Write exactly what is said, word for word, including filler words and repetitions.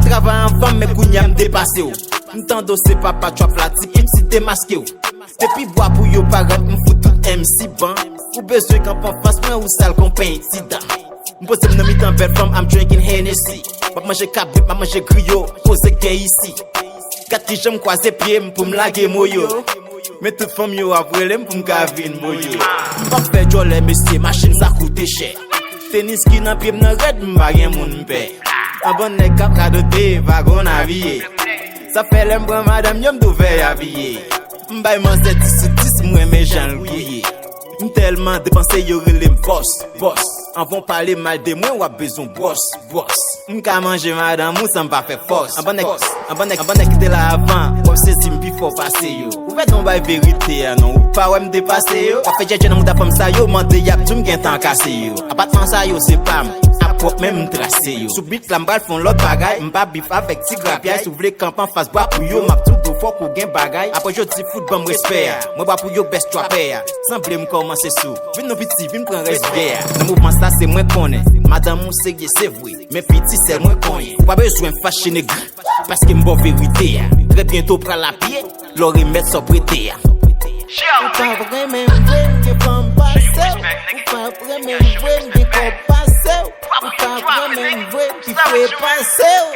Travay anvan m, men kounye a m depase w. M tande w se papa trap la, ti pip si demaske w. Depi bwa pou yo parèt, m fout tout M C ban. Ou bezwen kanpe anfas mwen, ou sal kon penti dam. M poze m nan mitan bèl fanm, I'm drinking Hennessy. M ap manje kabrit, m ap manje griyo, poze gen isi. Gad kijan m kwaze pye m pou m lage mo yo. Men tout fanm yo ap rele m pou m ka vin mo yo. M ap fè djòlè mesye, machin sa koute chè. Tenis ki nan pye m nan rèd, m pa gen moun m pè. An bann nèg k ap radote, pa gon aviye. Sa fè lè m pran madanm yo, m tou fè aviye. M bay manzè dis sou dis, m renmen jan l gouye. M tèlman depanse, yo rele m bòs, bòs. Anvan w pale mal de mwen, w ap bezwen bwòs, bwòs. M ka manje madanm ou san m pa fè fòs. Anban nèg, anban nèg, anban nèg ki te la avan, w ap sezi m pi fò pase yo. Ou fè ton bay verite a non, ou pa wè m depase yo. W ap fè djèdjè nan mouda fanm sa yo, mande y ap di w m gentan kase yo. Apatman sa yo se pa m, ap pwòp men m trase yo. Sou bit la m pral fè yon lòt bagay, m pa bif avèk ti grapyay. Si w vle kanpe anfas bwa pou yo, m ap tou di w fòk ou gen bagay. Apre jodi fout ban m respè a, mwen bwa pou yo bèst twapè a. Sanble m kòmanse sou, vin non piti, vin pran rès vyè a. Nan mouvman sa se mwen konnen, madanm ou serye se vre. Men piti sèl mwen konyen. Ou pa bezwen fache negri, paske m ba w verite a. Trè byento pral apye, lè w remèt sa w prete a. Ou pa renmen m vre, m gen fanm pase w. Ou pa renmen m vre, m gen kòb pase w. Ou pa renmen m vre, m pi fre pase w.